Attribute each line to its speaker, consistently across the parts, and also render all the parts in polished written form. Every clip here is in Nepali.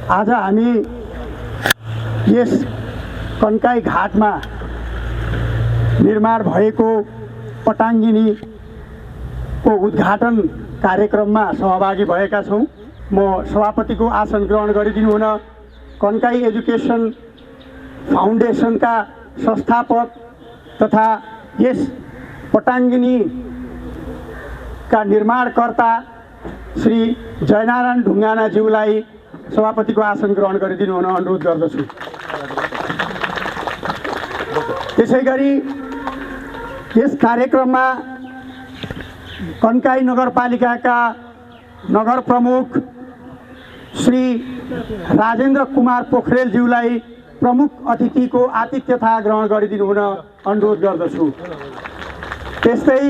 Speaker 1: आज हामी यस कन्काई घाटमा निर्माण भएको पटाङ्गिनीको उद्घाटन कार्यक्रममा सहभागी भएका छौँ। म सभापतिको आसन ग्रहण गरिदिनु हुन कन्काई एजुकेसन फाउन्डेसनका संस्थापक तथा यस पटाङ्गिनीका निर्माणकर्ता श्री जयनारायण ढुङ्गानाज्यूलाई सभापतिको आसन ग्रहण गरिदिनु हुन अनुरोध गर्दछु। त्यसैगरी यस कार्यक्रममा कन्काई नगरपालिकाका नगर प्रमुख श्री राजेन्द्र कुमार पोखरेलज्यूलाई प्रमुख अतिथिको आतिथ्यता ग्रहण गरिदिनु हुन अनुरोध गर्दछु। त्यस्तै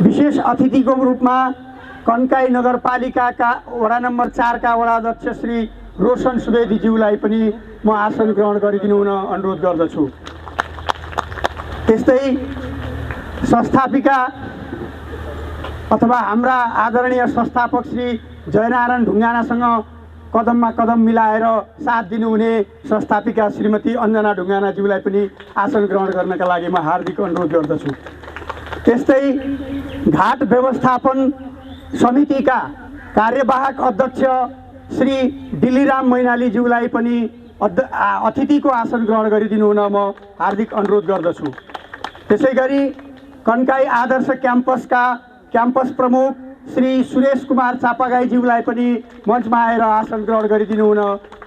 Speaker 1: विशेष अतिथिको रूपमा कन्काई नगरपालिकाका वडा नम्बर 4 का वडा अध्यक्ष श्री रोशन सुवेदीज्यूलाई पनि म आसन ग्रहण गरिदिनु हुन अनुरोध गर्दछु। त्यस्तै संस्थापिका अथवा हाम्रा आदरणीय संस्थापक श्री जयनारायण ढुङ्गानासँग कदममा कदम मिलाएर साथ दिनुहुने संस्थापिका श्रीमती अञ्जना ढुङ्गानाज्यूलाई पनि आसन ग्रहण गर्नका लागि म हार्दिक अनुरोध गर्दछु। त्यस्तै घाट व्यवस्थापन समितिका कार्यवाहक अध्यक्ष श्री दिलीराम मैनालीज्यूलाई पनि अतिथिको आसन ग्रहण गरिदिनु हुन म हार्दिक अनुरोध गर्दछु। त्यसैगरी कन्काई आदर्श क्याम्पसका क्याम्पस प्रमुख श्री सुरेश कुमार चापागाईज्यूलाई पनि मञ्चमा आएर आसन ग्रहण गरिदिनु हुन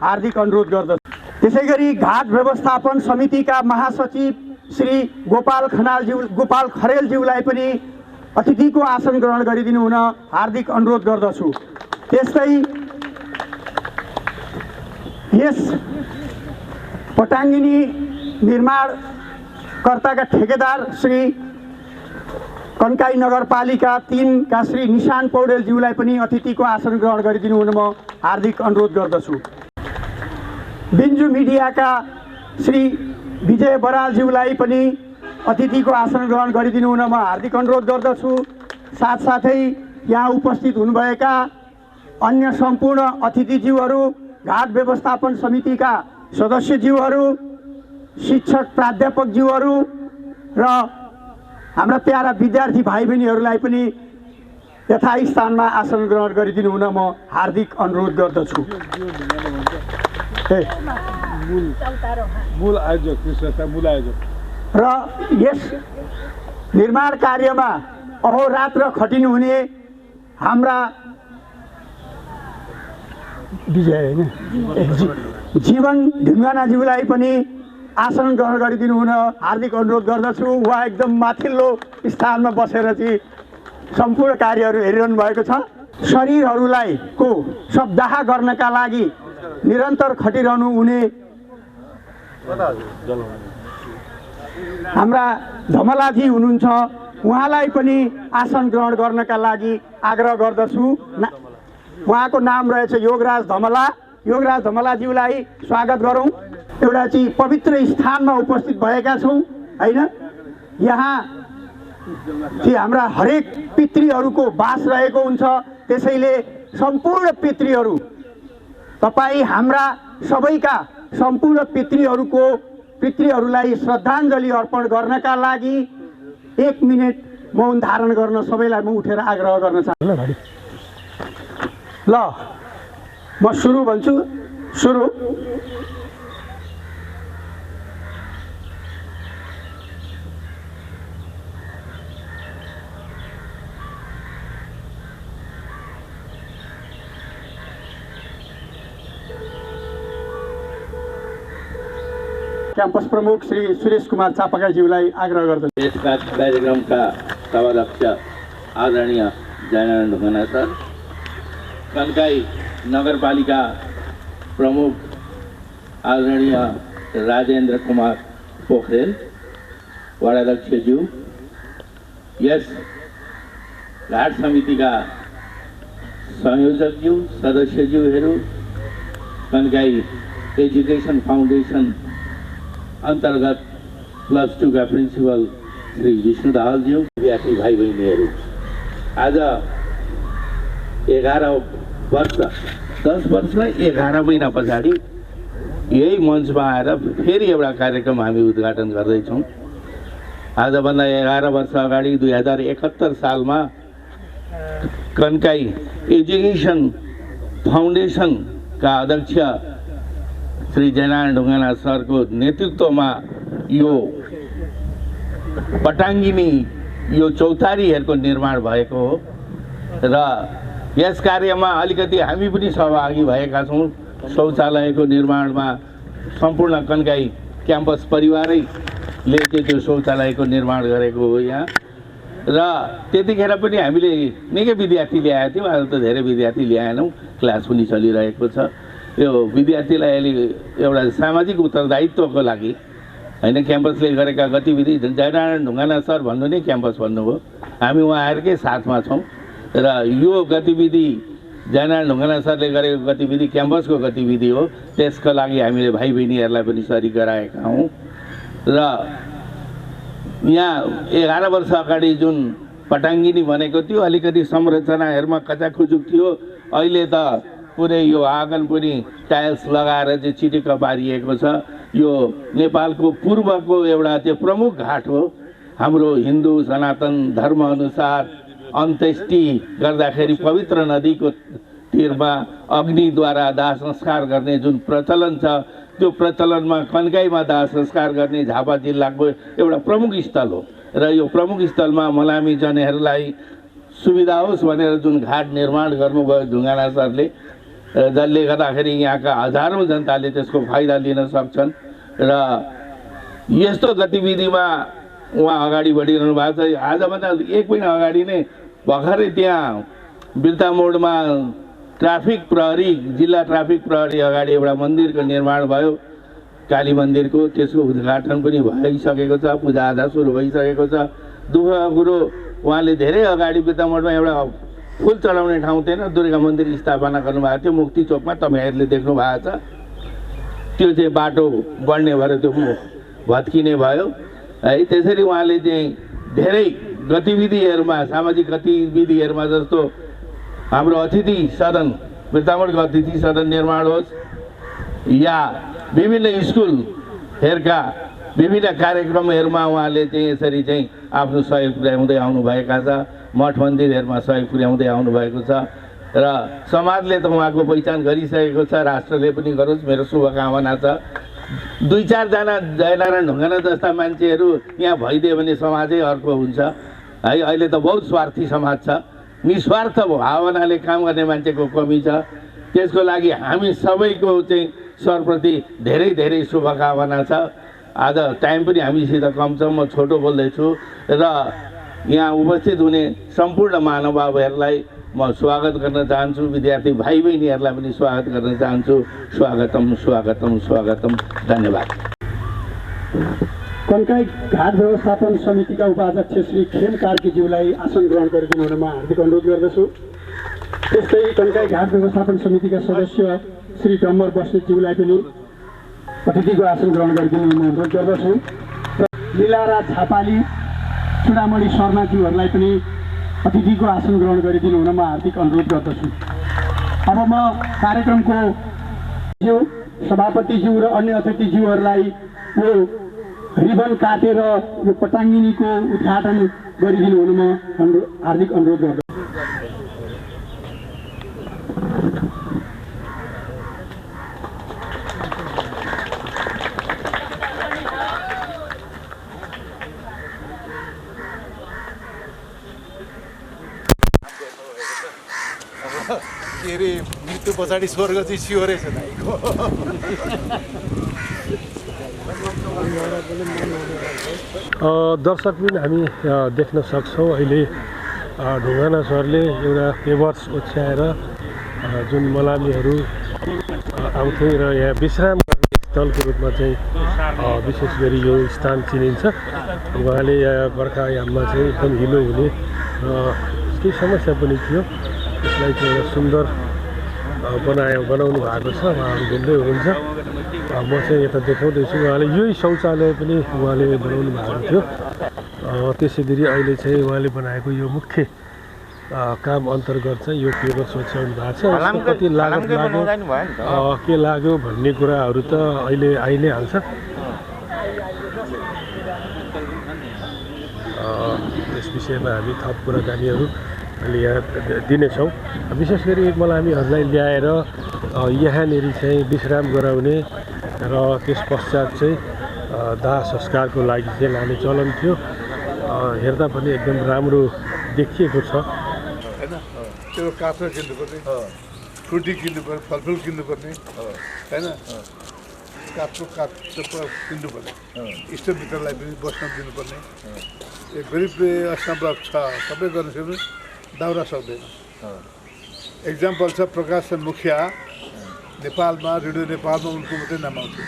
Speaker 1: हार्दिक अनुरोध गर्दछु। त्यसैगरी घाट व्यवस्थापन समितिका महासचिव श्री गोपाल खरेलज्यूलाई पनि अतिथिको आसन ग्रहण गरिदिनु हुन हार्दिक अनुरोध गर्दछु। त्यस्तै यस पटाङ्गिनी निर्माणकर्ताका ठेकेदार श्री कन्काई नगरपालिका 3 का श्री निशान पौडेलज्यूलाई पनि अतिथिको आसन ग्रहण गरिदिनु हुन म हार्दिक अनुरोध गर्दछु। बिन्जु मिडियाका श्री विजय बरालज्यूलाई पनि अतिथिको आसन ग्रहण गरिदिनु हुन म हार्दिक अनुरोध गर्दछु। साथसाथै यहाँ उपस्थित हुनुभएका अन्य सम्पूर्ण अतिथिज्यूहरू, घाट व्यवस्थापन समितिका सदस्यज्यूहरू, शिक्षक प्राध्यापकज्यूहरू र हाम्रा प्यारा विद्यार्थी भाइ बहिनीहरूलाई पनि यथास्थानमा आसन ग्रहण गरिदिनु हुन म हार्दिक अनुरोध गर्दछु। र यस निर्माण कार्यमा अहोरात्र खटिनुहुने हाम्रा जीवन ढुङ्गानाज्यूलाई पनि आसन ग्रहण गरिदिनु हुन हार्दिक अनुरोध गर्दछु। उहाँ एकदम माथिल्लो स्थानमा बसेर चाहिँ सम्पूर्ण कार्यहरू हेरिरहनु भएको छ। शरीरहरूलाई को शब्दाह गर्नका लागि निरन्तर खटिरहनु हुने हाम्रा धमलाजी हुनुहुन्छ, उहाँलाई पनि आसन ग्रहण गर्नका लागि आग्रह गर्दछु। उहाँको नाम रहेछ योगराज धमला। योगराज धमलाज्यूलाई स्वागत गरौँ। एउटा चाहिँ पवित्र स्थानमा उपस्थित भएका छौँ हैन। यहाँ चाहिँ हाम्रा हरेक पितृहरूको बास रहेको हुन्छ। त्यसैले सम्पूर्ण तपाईँ हाम्रा सबैका सम्पूर्ण पितृहरूलाई श्रद्धाञ्जली अर्पण गर्नका लागि 1 मिनेट मौन धारण गर्न सबैलाई म उठेर आग्रह गर्न चाहन्छु। ल म सुरु भन्छु। सुरु। क्याम्पस प्रमुख श्री सुरेश कुमार चापागाईज्यूलाई आग्रह गर्दछु।
Speaker 2: यस कार्यक्रमका सभाध्यक्ष आदरणीय जयनारायण ढुङ्गाना सर, कन्काई नगरपालिका प्रमुख आदरणीय राजेन्द्र कुमार पोखरेल वडाध्यक्षज्यू, यस घाट समितिका संयोजकज्यू, सदस्यज्यूहरू, कन्काई एजुकेसन फाउन्डेसन अन्तर्गत +2 का प्रिन्सिपल श्री विष्णु दाहालज्यू, विद्यार्थी भाइ बहिनीहरू, आज 11 वर्ष 10 वर्ष 11 महिना पछाडि यही मञ्चमा आएर फेरि एउटा कार्यक्रम हामी उद्घाटन गर्दैछौँ। आजभन्दा 11 वर्ष अगाडि 2071 सालमा कन्काई एजुकेसन फाउन्डेसनका अध्यक्ष श्री जयनारायण ढुङ्गाना सरको नेतृत्वमा यो पटाङ्गिनी यो चौतारीहरूको निर्माण भएको हो र यस कार्यमा अलिकति हामी पनि सहभागी भएका छौँ। शौचालयको निर्माणमा सम्पूर्ण कन्काई क्याम्पस परिवारैले त्यो शौचालयको निर्माण गरेको हो यहाँ र त्यतिखेर पनि हामीले निकै विद्यार्थी ल्याएका थियौँ। आज त धेरै विद्यार्थी ल्याएनौँ, क्लास पनि चलिरहेको छ। यो विद्यार्थीलाई अहिले एउटा सामाजिक उत्तरदायित्वको लागि होइन क्याम्पसले गरेका गतिविधि जयनारायण ढुङ्गाना सर भन्नु नै क्याम्पस भन्नुभयो, हामी उहाँहरूकै साथमा छौँ र यो गतिविधि जयनारायण ढुङ्गाना सरले गरेको गतिविधि क्याम्पसको गतिविधि हो। त्यसका लागि हामीले भाइ बहिनीहरूलाई पनि सरिक गराएका हौँ र यहाँ 11 वर्ष अगाडि जुन पटाङ्गिनी भनेको थियो अलिकति संरचनाहरूमा कचाखुचुक थियो। अहिले त पुरै यो आँगन पनि टाइल्स लगाएर चाहिँ चिटिक्क पारिएको छ। यो नेपालको पूर्वको एउटा चाहिँ प्रमुख घाट हो। हाम्रो हिन्दू सनातन धर्मअनुसार अन्त्येष्टि गर्दाखेरि पवित्र नदीको तीरमा अग्निद्वारा दाह संस्कार गर्ने जुन प्रचलन छ त्यो प्रचलनमा कन्काईमा दाह संस्कार गर्ने झापा जिल्लाको एउटा प्रमुख स्थल हो र यो प्रमुख स्थलमा मलामी जनेहरूलाई सुविधा होस् भनेर जुन घाट निर्माण गर्नुभयो ढुङ्गाना सरले, जसले गर्दाखेरि यहाँका हजारौँ जनताले त्यसको फाइदा लिन सक्छन् र यस्तो गतिविधिमा उहाँ अगाडि बढिरहनु भएको छ। आजभन्दा 1 महिना अगाडि नै भर्खरै त्यहाँ बिर्ता मोडमा ट्राफिक प्रहरी जिल्ला ट्राफिक प्रहरी अगाडि एउटा मन्दिरको निर्माण भयो, काली मन्दिरको। त्यसको उद्घाटन पनि भइसकेको छ, पूजाआजा सुरु भइसकेको छ। दुःखको कुरो उहाँले धेरै अगाडि बिर्ता मोडमा एउटा फुल चढाउने ठाउँ थिएन, दुर्गा मन्दिर स्थापना गर्नुभएको थियो मुक्ति चोकमा, तपाईँहरूले देख्नु भएको छ। त्यो चाहिँ बाटो बढ्ने भएर त्यो भत्किने भयो है। त्यसरी उहाँले चाहिँ धेरै गतिविधिहरूमा सामाजिक गतिविधिहरूमा जस्तो हाम्रो अतिथि सदन बिर्तामोडको अतिथि सदन निर्माण होस् या विभिन्न स्कुलहरूका विभिन्न कार्यक्रमहरूमा उहाँले चाहिँ यसरी चाहिँ आफ्नो सहयोग पुर्याउँदै आउनुभएका छ। मठ मन्दिरहरूमा सहयोग पुर्याउँदै आउनुभएको छ र समाजले त उहाँको पहिचान गरिसकेको छ, राष्ट्रले पनि गरोस् मेरो शुभकामना छ। 2-4 जना जयनारायण ढुङ्गाना जस्ता मान्छेहरू यहाँ भइदियो भने समाजै अर्को हुन्छ है। अहिले त बहुत स्वार्थी समाज छ, निस्वार्थ भावनाले काम गर्ने मान्छेको कमी छ। त्यसको लागि हामी सबैको चाहिँ सरप्रति धेरै धेरै शुभकामना छ। आज टाइम पनि हामीसित कम छ, म छोटो बोल्दैछु र यहाँ उपस्थित हुने सम्पूर्ण महानुभावहरूलाई म स्वागत गर्न चाहन्छु। विद्यार्थी भाइ बहिनीहरूलाई पनि स्वागत गर्न चाहन्छु। स्वागतम स्वागतम स्वागतम, धन्यवाद।
Speaker 1: कन्काई घाट व्यवस्थापन समितिका उपाध्यक्ष श्री खेम कार्कीज्यूलाई आसन ग्रहण गरिदिनु हुनमा हार्दिक अनुरोध गर्दछु। त्यस्तै कन्काई घाट व्यवस्थापन समितिका सदस्य श्री डम्बर बस्नेतज्यूलाई पनि अतिथिको आसन ग्रहण गरिदिनु हुन अनुरोध गर्दछु र लीलारा छापाली चुडामणि शर्माज्यूहरूलाई पनि अतिथिको आसन ग्रहण गरिदिनु हुन म हार्दिक अनुरोध गर्दछु। अब म कार्यक्रमको सभापतिज्यू र अन्य अतिथिज्यूहरूलाई यो रिबन काटेर यो पटाङ्गिनीको उद्घाटन गरिदिनु हुन म हार्दिक अनुरोध गर्दछु।
Speaker 3: के अरे मृत्यु पछाडि स्वर्ग चाहिँ सियोरै छ दाइको।
Speaker 4: दर्शक पनि हामी देख्न सक्छौँ अहिले ढुङ्गाना सरले एउटा पेपर्स ओछ्याएर जुन मलामीहरू आउँथे र यहाँ विश्राम गर्ने स्थलको रूपमा चाहिँ विशेष गरी यो स्थान चिनिन्छ। उहाँले बर्खायाममा चाहिँ एकदम हिलो हुने केही समस्या पनि थियो, त्यसलाई चाहिँ एउटा सुन्दर बनाउनु भएको छ, उहाँहरू बोल्दै हुनुहुन्छ। म चाहिँ यता देखाउँदैछु, उहाँले यही शौचालय पनि उहाँले बनाउनु भएको थियो। त्यसै गरी अहिले चाहिँ उहाँले बनाएको यो मुख्य काम अन्तर्गत चाहिँ यो पेपर सोच्याउनु भएको छ। यसको कति लागत लाग्यो के लाग्यो भन्ने कुराहरू त अहिले आइ नै हाल्छ। यस विषयमा हामी थप कुराकानीहरू अहिले यहाँ दिनेछौँ। विशेष गरी मलाई हामीहरूलाई ल्याएर यहाँनिर चाहिँ विश्राम गराउने र त्यस पश्चात चाहिँ दाह संस्कारको लागि चाहिँ लाने चलन थियो। हेर्दा पनि एकदम राम्रो देखिएको छ
Speaker 3: होइन। त्यो काठमा किन्नुपर्ने, फ्रुटी किन्नुपर्ने, फलफुल किन्नुपर्ने होइन, काठको काठ किन्नुपर्ने, इष्टमित्रलाई पनि बस्न दिनुपर्ने। एक गरिबले असम्भव छ, सबै गर्न सक्नु दाउरा सक्दैन। एक्जाम्पल छ प्रकाश मुखिया, नेपालमा रेडियो नेपालमा उनको मात्रै नाम आउँथ्यो,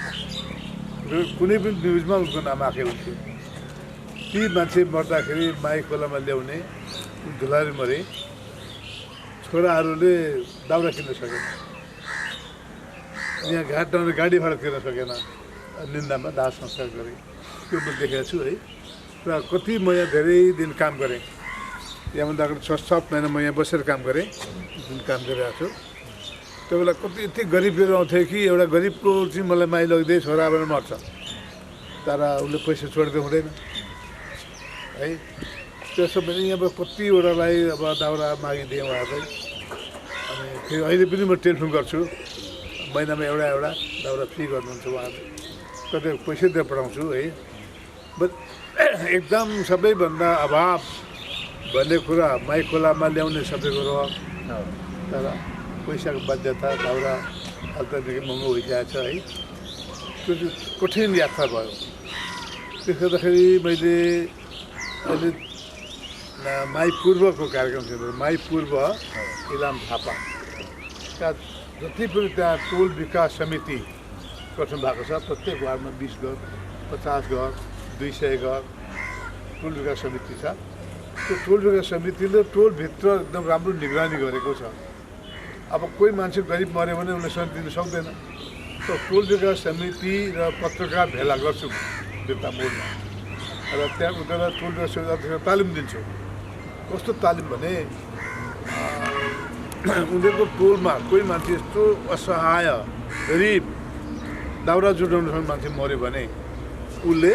Speaker 3: कुनै पनि न्युजमा उनको नाम आएकै हुन्थ्यो। ती मान्छे मर्दाखेरि माई खोलामा ल्याउने, धुलारी मरे, छोराहरूले दाउरा किन्न सकेन, यहाँ घाट डाँडा गाडी भाडा तिर्न सकेन, निन्दामा दाह संस्कार गरेँ। त्यो म देखेको छु है। र कति म यहाँ धेरै दिन काम गरेँ, यहाँभन्दा अगाडि 6-7 महिना म यहाँ बसेर काम गरेँ, जुन काम गरिरहेको छु। त्यो बेला कति यति गरिबहरू आउँथ्यो कि एउटा गरिबको चाहिँ मलाई माइ लगिदिए छोरा आएर मर्छ, तर उसले पैसा छोड्दै हुँदैन है। त्यसो भने यहाँ कतिवटालाई अब दाउरा मागिदिएँ उहाँहरूलाई। अनि फेरि अहिले पनि म टेलिफोन गर्छु, महिनामा एउटा दाउरा फ्री गर्नुहुन्छ उहाँहरूले, कतै पैसा दिएर पठाउँछु है। बट एकदम सबैभन्दा अभाव भन्ने कुरा माई खोलामा ल्याउने सबै कुरो, तर पैसाको बाध्यता, दाउरा अल्टरनेटिभ महँगो भइसकेको छ है। त्यो चाहिँ कठिन यात्रा भयो। त्यसो गर्दाखेरि मैले अहिले माई पूर्वको कार्यक्रम थियो, माई पूर्व इलाम थापा त्यहाँ जति पनि त्यहाँ टोल विकास समिति गठन भएको छ, प्रत्येक वार्डमा 20 घर, 50 घर, 200 घर टोल विकास समिति छ। त्यो टोल विकास समितिले टोलभित्र एकदम राम्रो निगरानी गरेको छ। अब कोही मान्छे गरिब मऱ्यो भने उसले सन्त दिनु सक्दैन। त टोल विकास समिति र पत्रकार भेला गर्छु देवता मोडमा, र त्यहाँ उनीहरूलाई टोल विकास समिति तालिम दिन्छु। कस्तो तालिम भने उनीहरूको टोलमा कोही मान्छे यस्तो असहाय गरिब दाउरा जुटाउनु सक्ने मान्छे मऱ्यो भने उसले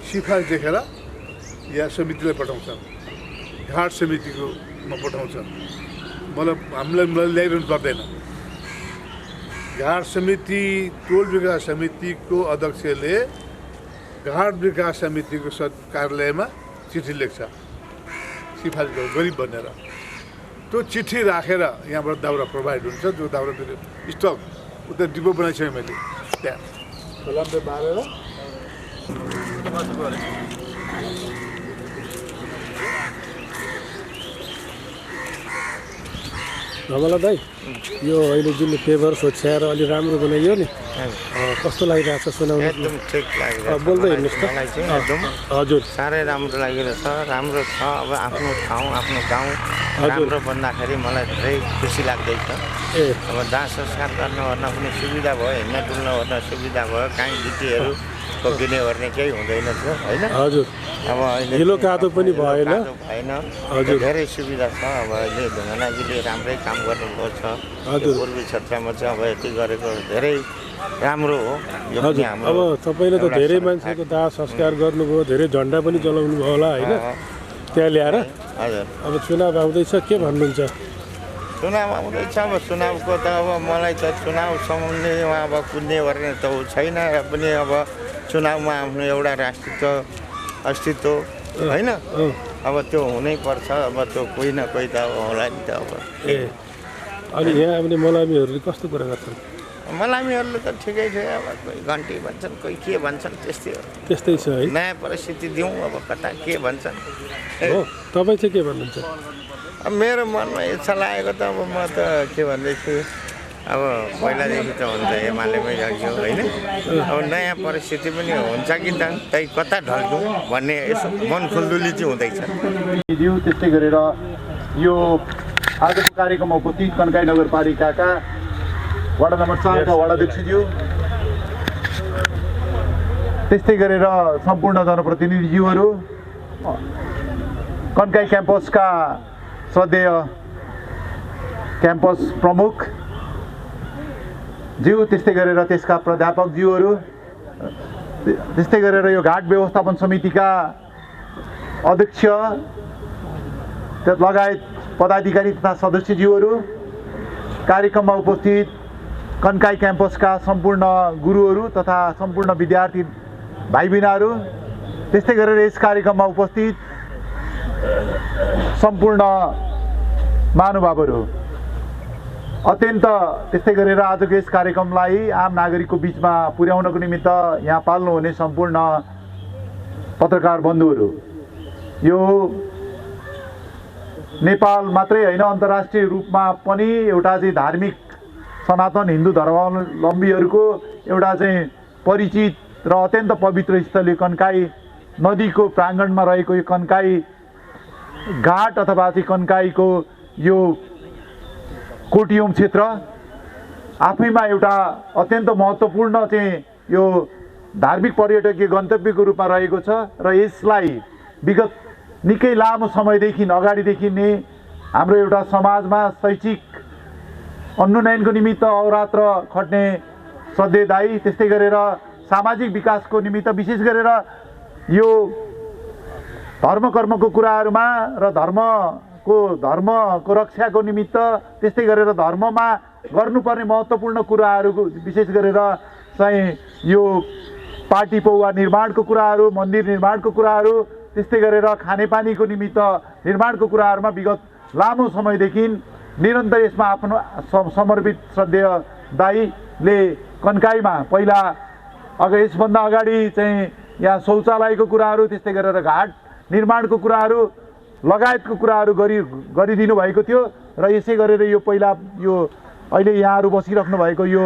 Speaker 3: सिफारिस देखेर या समितिलाई पठाउँछन्, घाट समितिकोमा पठाउँछन्। हामीलाई ल्याइरहनु पर्दैन। घाट समिति, टोल विकास समितिको अध्यक्षले घाट विकास समितिको कार्यालयमा चिठी लेख्छ सिफारिस गरिब भनेर। त्यो चिठी राखेर यहाँबाट दाउरा प्रोभाइड हुन्छ। जो दाउरा फेरि स्टक उता डिपो बनाइसकेँ मैले, त्यहाँ खोलामा बारेर
Speaker 4: रमला दाइ, यो अहिले जुन पेपर सोच्याएर अलि राम्रो बनाइयो नि, कस्तो लागिरहेको छ सुनाउनु?
Speaker 5: एकदम ठिक लागिरहेछ
Speaker 4: बोल्दै हिँड्नुहोस् त।
Speaker 5: मलाई चाहिँ एकदम
Speaker 4: हजुर,
Speaker 5: साह्रै राम्रो लागिरहेछ। राम्रो छ। अब आफ्नो ठाउँ, आफ्नो गाउँ राम्रो भन्दाखेरि मलाई धेरै खुसी लाग्दैछ। अब दाह संस्कार गर्न ओर्न पनि सुविधा भयो, हिँड्न डुल्न ओर्न सुविधा भयो, काहीँ गिटीहरू ठोकिने ओर्ने केही हुँदैन थियो होइन।
Speaker 4: हजुर,
Speaker 5: अब अहिले
Speaker 4: हिलो कादो पनि भएन।
Speaker 5: भएन।
Speaker 4: हजुर,
Speaker 5: धेरै सुविधा छ। अब अहिले ढुङ्गानाजीले राम्रै काम गर्नुभएको छ।
Speaker 4: हजुर,
Speaker 5: पूर्वी क्षेत्रमा चाहिँ अब यति गरेको धेरै राम्रो हो। यो पनि
Speaker 4: हजुर।
Speaker 5: हाम्रो
Speaker 4: अब तपाईँले त धेरै मान्छेको दाह संस्कार गर्नुभयो, धेरै झन्डा पनि चलाउनु भयो होला होइन त्यहाँ ल्याएर।
Speaker 5: हजुर।
Speaker 4: अब चुनाव आउँदैछ, के भन्नुहुन्छ?
Speaker 5: चुनाव आउँदैछ। अब चुनावको त अब मलाई त चुनाव सम्बन्धीमा अब कुद्ने गर्ने त छैन र पनि अब चुनावमा आफ्नो एउटा अस्तित्व होइन, अब त्यो हुनैपर्छ। अब त्यो कोही न कोही त अब होला नि त। अब
Speaker 4: अनि यहाँ आउने मलामीहरूले कस्तो कुरा गर्छन्?
Speaker 5: मलामीहरूले त ठिकै छ। अब कोही घन्टी भन्छन्, कोही के भन्छन्, त्यस्तै हो।
Speaker 4: त्यस्तै छ है।
Speaker 5: नयाँ परिस्थिति दिउँ अब कता के भन्छन्।
Speaker 4: हो, तपाईँ चाहिँ के भन्नुहुन्छ?
Speaker 5: अब मेरो मनमा इच्छा लागेको त अब म त के भन्दैछु, अब पहिलादेखि त हुन्छ एमालेमै जान्छु होइन। अब नयाँ परिस्थिति पनि हुन्छ कि त त्यही कता ढल्छौँ भन्ने यसो मन खुल्दुली चाहिँ हुँदैछ।
Speaker 6: त्यस्तै गरेर यो आजको कार्यक्रममा उपस्थित कन्काई नगरपालिकाका वडा नम्बर 4 का वडाध्यक्षज्यू, त्यस्तै गरेर सम्पूर्ण जनप्रतिनिधिज्यूहरू, कन्काई क्याम्पसका श्रद्धेय क्याम्पस प्रमुख ज्यू, त्यस्तै गरेर त्यसका प्राध्यापक ज्यूहरू, त्यस्तै गरेर यो घाट व्यवस्थापन समितिका अध्यक्ष लगायत पदाधिकारी तथा सदस्यज्यूहरू, कार्यक्रममा उपस्थित कन्काई क्याम्पसका सम्पूर्ण गुरुहरू तथा सम्पूर्ण विद्यार्थी भाइ बहिनीहरू, त्यस्तै गरेर यस कार्यक्रममा उपस्थित सम्पूर्ण महानुभावहरू, अत्यन्त त्यस्तै गरेर आजको यस कार्यक्रमलाई आम नागरिकको बिचमा पुर्याउनको निमित्त यहाँ पाल्नुहुने सम्पूर्ण पत्रकार बन्धुहरू, यो नेपाल मात्रै होइन अन्तर्राष्ट्रिय रूपमा पनि एउटा चाहिँ धार्मिक सनातन हिन्दू धर्मावलम्बीहरूको एउटा चाहिँ परिचित र अत्यन्त पवित्र स्थल कन्काई नदीको प्राङ्गणमा रहेको यो कन्काई घाट अथवा चाहिँ कन्काईको यो कोटियोम क्षेत्र आफैमा एउटा अत्यन्त महत्त्वपूर्ण चाहिँ यो धार्मिक पर्यटकीय गन्तव्यको रूपमा रहेको छ र यसलाई विगत निकै लामो समयदेखि अगाडिदेखि नै हाम्रो एउटा समाजमा शैक्षिक उन्नयनको निमित्त अहोरात्र खट्ने श्रद्धेय दाई, त्यस्तै गरेर सामाजिक विकासको निमित्त विशेष गरेर यो धर्म कर्मको कुराहरूमा र धर्मको रक्षाको निमित्त, त्यस्तै गरेर धर्ममा गर्नुपर्ने महत्त्वपूर्ण कुराहरूको विशेष गरेर चाहिँ यो पार्टी पौवा निर्माणको कुराहरू, मन्दिर निर्माणको कुराहरू, त्यस्तै गरेर खानेपानीको निमित्त निर्माणको कुराहरूमा विगत लामो समयदेखि निरन्तर यसमा आफ्नो समर्पित श्रद्धेय दाईले कन्काईमा पहिला यसभन्दा अगाडि चाहिँ यहाँ शौचालयको कुराहरू, त्यस्तै गरेर घाट निर्माणको कुराहरू लगायतको कुराहरू गरिदिनु भएको थियो र यसै गरेर यो पहिला यो अहिले यहाँहरू बसिराख्नु भएको यो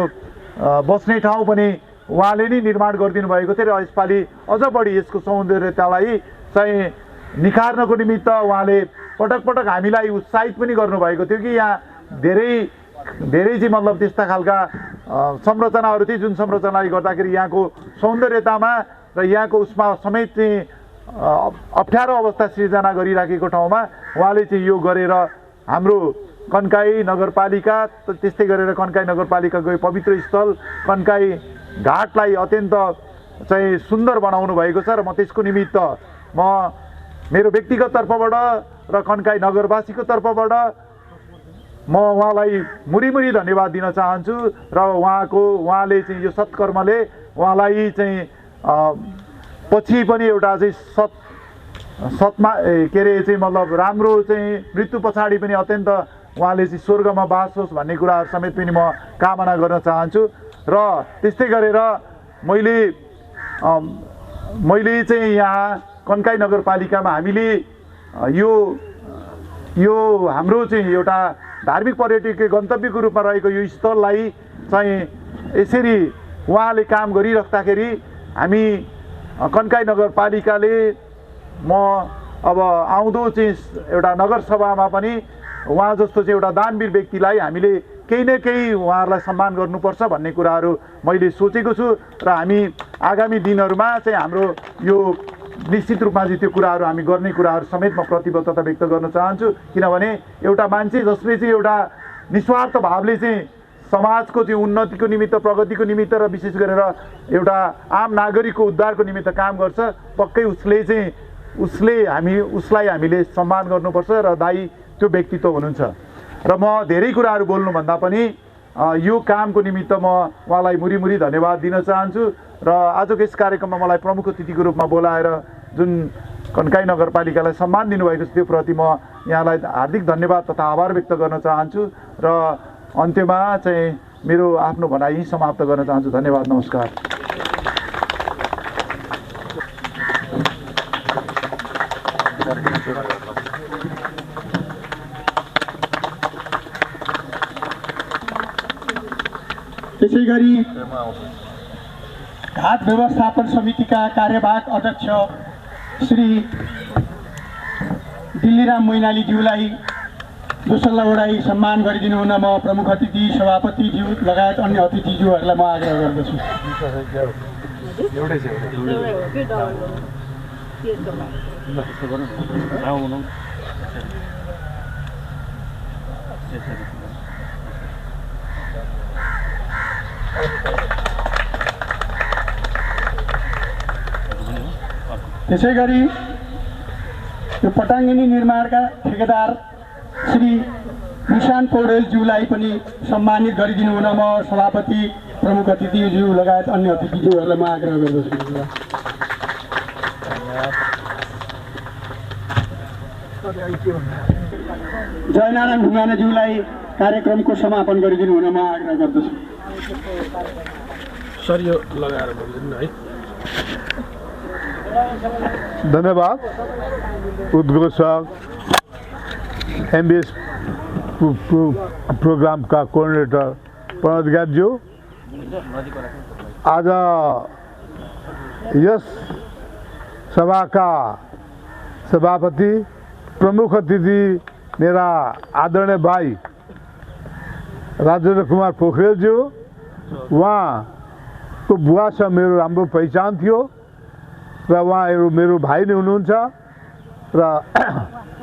Speaker 6: बस्ने ठाउँ पनि उहाँले नै निर्माण गरिदिनु भएको थियो र यसपालि अझ बढी यसको सौन्दर्यतालाई चाहिँ निखार्नको निमित्त उहाँले पटक पटक हामीलाई उत्साहित पनि गर्नुभएको थियो कि यहाँ धेरै चाहिँ मतलब त्यस्ता खालका संरचनाहरू थिए जुन संरचनाले गर्दाखेरि यहाँको सौन्दर्यतामा र यहाँको उसमा समेत चाहिँ अप्ठ्यारो अवस्था सिर्जना गरिराखेको ठाउँमा उहाँले चाहिँ यो गरेर हाम्रो कन्काई नगरपालिका, त्यस्तै गरेर कन्काई नगरपालिकाको पवित्र स्थल कन्काई घाटलाई अत्यन्त चाहिँ सुन्दर बनाउनु भएको छ र म त्यसको निमित्त म मेरो व्यक्तिगत तर्फबाट र कन्काई नगरवासीको तर्फबाट म उहाँलाई मुरी धन्यवाद दिन चाहन्छु र उहाँले चाहिँ यो सत्कर्मले उहाँलाई चाहिँ पछि पनि एउटा चाहिँ सत्मा के अरे चाहिँ मतलब राम्रो चाहिँ मृत्यु पछाडि पनि अत्यन्त उहाँले चाहिँ स्वर्गमा बास होस् भन्ने कुराहरू समेत पनि म कामना गर्न चाहन्छु र त्यस्तै गरेर मैले चाहिँ यहाँ कन्काई नगरपालिकामा हामीले यो हाम्रो चाहिँ एउटा धार्मिक पर्यटकीय गन्तव्यको रूपमा रहेको यो स्थललाई चाहिँ यसरी उहाँले काम गरिराख्दाखेरि हामी कन्काई नगरपालिकाले म अब आउँदो चाहिँ एउटा नगरसभामा पनि उहाँ जस्तो चाहिँ एउटा दानवीर व्यक्तिलाई हामीले केही न केही उहाँहरूलाई सम्मान गर्नुपर्छ भन्ने कुराहरू मैले सोचेको छु र हामी आगामी दिनहरूमा चाहिँ हाम्रो यो निश्चित रूपमा चाहिँ त्यो कुराहरू हामी गर्ने कुराहरू समेत म प्रतिबद्धता व्यक्त गर्न चाहन्छु। किनभने एउटा मान्छे जसले चाहिँ एउटा निस्वार्थ भावले चाहिँ समाजको चाहिँ उन्नतिको निमित्त, प्रगतिको निमित्त र विशेष गरेर एउटा आम नागरिकको उद्धारको निमित्त काम गर्छ, पक्कै उसलाई हामीले सम्मान गर्नुपर्छ र दाई त्यो व्यक्तित्व हुनुहुन्छ। र म धेरै कुराहरू बोल्नुभन्दा पनि यो कामको निमित्त म उहाँलाई मुरी धन्यवाद दिन चाहन्छु र आजको यस कार्यक्रममा मलाई प्रमुख अतिथिको रूपमा बोलाएर जुन कन्काई नगरपालिकालाई सम्मान दिनुभएको छ त्यो प्रति म यहाँलाई हार्दिक धन्यवाद तथा आभार व्यक्त गर्न चाहन्छु र अन्त्यमा चाहिँ मेरो आफ्नो भनाइ समाप्त गर्न चाहन्छु। धन्यवाद, नमस्कार।
Speaker 1: त्यसै गरी घाट व्यवस्थापन समितिका कार्यवाहक अध्यक्ष श्री दिल्लीराम मैनालीज्यूलाई दोस्रो उडाई सम्मान गरिदिनु हुन म प्रमुख अतिथि सभापतिज्यू लगायत अन्य अतिथिज्यूहरूलाई म आग्रह गर्दछु। त्यसै गरी यो पटाङ्गिनी निर्माणका ठेकेदार श्री निशान पौडेलज्यूलाई पनि सम्मानित गरिदिनु हुन म सभापति प्रमुख अतिथिज्यू लगायत अन्य अतिथिज्यूहरूलाई म आग्रह गर्दछु। जयनारायण ढुङ्गानाज्यूलाई कार्यक्रमको समापन गरिदिनु हुन म आग्रह गर्दछु।
Speaker 4: सर यो लगाएर बोल्दिनु है।
Speaker 3: धन्यवाद उद्घोषक एमबीएस प्रोग्राम का कोऑर्डिनेटर प्रणोदगाज्यू, आज यस सभा का सभापति प्रमुख अतिथि मेरा आदरणीय भाई राजेन्द्र कुमार पोखरेलज्यू, उहाँको बुवासँग मेरो राम्रो पहिचान थियो र उहाँहरू मेरो भाइ नै हुनुहुन्छ र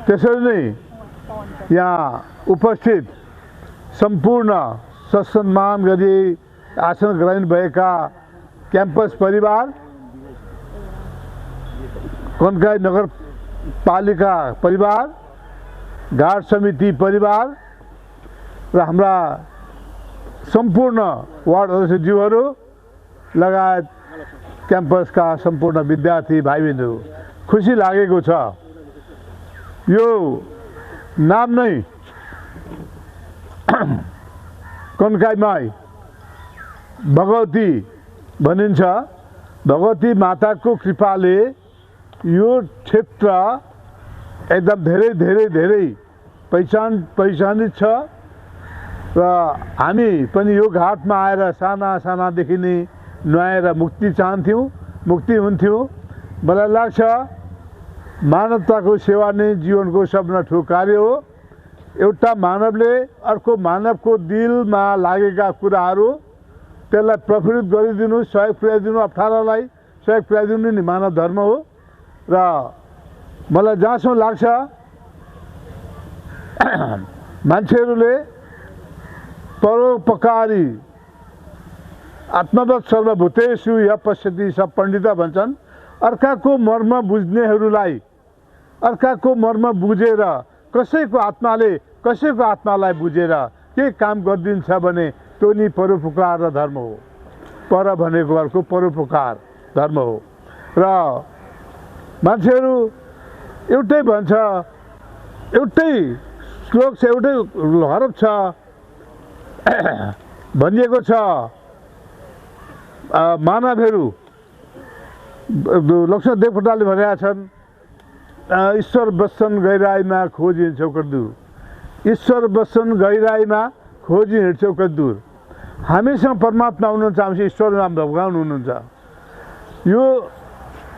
Speaker 3: त्यसरी नै यहाँ उपस्थित सम्पूर्ण सत्सम्मान गरी आसन ग्रहण भएका क्याम्पस परिवार, कन्काई नगरपालिका परिवार, घाट समिति परिवार र हाम्रा सम्पूर्ण वार्ड अध्यक्षज्यूहरू लगायत क्याम्पसका सम्पूर्ण विद्यार्थी भाइबहिनीहरू, खुसी लागेको छ। यो नाम नै कन्काईमा भगवती भनिन्छ। भगवती माताको कृपाले यो क्षेत्र एकदम धेरै धेरै धेरै पहिचानित छ र हामी पनि यो घाटमा आएर साना सानादेखि नै नुहाएर मुक्ति चाहन्थ्यौँ, मुक्ति हुन्थ्यौँ। मलाई लाग्छ मानवताको सेवा नै जीवनको सबभन्दा ठुलो कार्य हो। एउटा मानवले अर्को मानवको दिलमा लागेका कुराहरू त्यसलाई प्रफुल्लित गरिदिनु, सहयोग पुर्याइदिनु, अप्ठ्यारोलाई सहयोग पुर्याइदिनु नै मानव धर्म हो। र मलाई जहाँसम्म लाग्छ मान्छेहरूले परोपकारी आत्मवत् सर्वभूतेषु य पश्यति स पण्डित भन्छन्। अर्काको मर्म बुझ्नेहरूलाई, अर्काको मर्म बुझेर कसैको आत्मालाई बुझेर के काम गरिदिन्छ भने त्यो नि परोपकार र धर्म हो। पर भनेको अर्को परोपकार धर्म हो। र मान्छेहरू एउटै भन्छ, एउटै श्लोक छ, एउटै हरफ छ, भनिएको छ मानवहरू लक्ष्मण देवकोटाले भनेका छन्, ईश्वर बस्छन् गहिराईमा खोजी हिँड्छौँ दूर। ईश्वर बस्छन् गहिराईमा खोजी हिँड्छौँ दूर। हामीसँग परमात्मा हुनुहुन्छ, हामीसँग ईश्वर भगवान हुनुहुन्छ। यो